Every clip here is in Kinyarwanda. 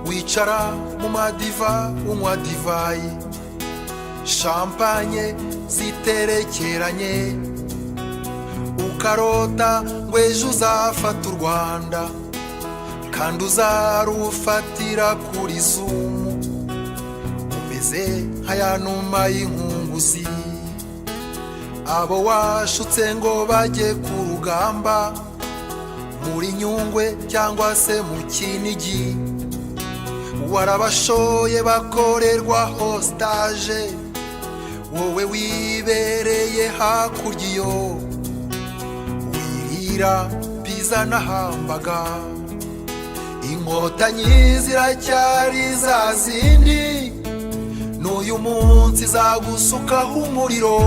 Wicara mu madiva unywa divayi, champagne ziterekeranye, ukarota ngo ejo uzafata u Rwanda, kandi uzarufatira kuri Zoom. Umeze nka ya numa y'inkunguzi. Abo washutse ngo bajye ku rugamba muri Nyungwe cyangwa se mu Kinigi, warabashoye bakorerwa hostage, wowe wibereye hakurya iyo wirira pizza na hamburger. Inkotanyi ziracyari za zindi, n'uyu munsi zagusukaho umuriro.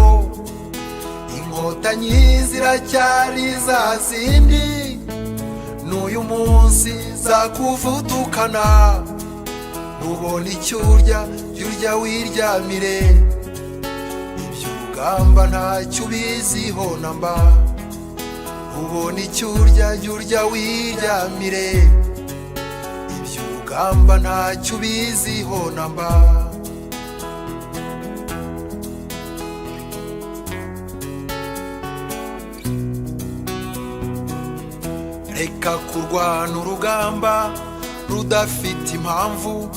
Inkotanyi ziracyari za zindi, n'uyu munsi zakuvudukana. Nubona icyo urya, jya urya wiryamire, iby'urugamba ntacyo ubiziho namba. Nubona icyo urya, jya urya wiryamire, iby'urugamba ntacyo ubiziho namba. Reka kurwana urugamba rudafite impamvu.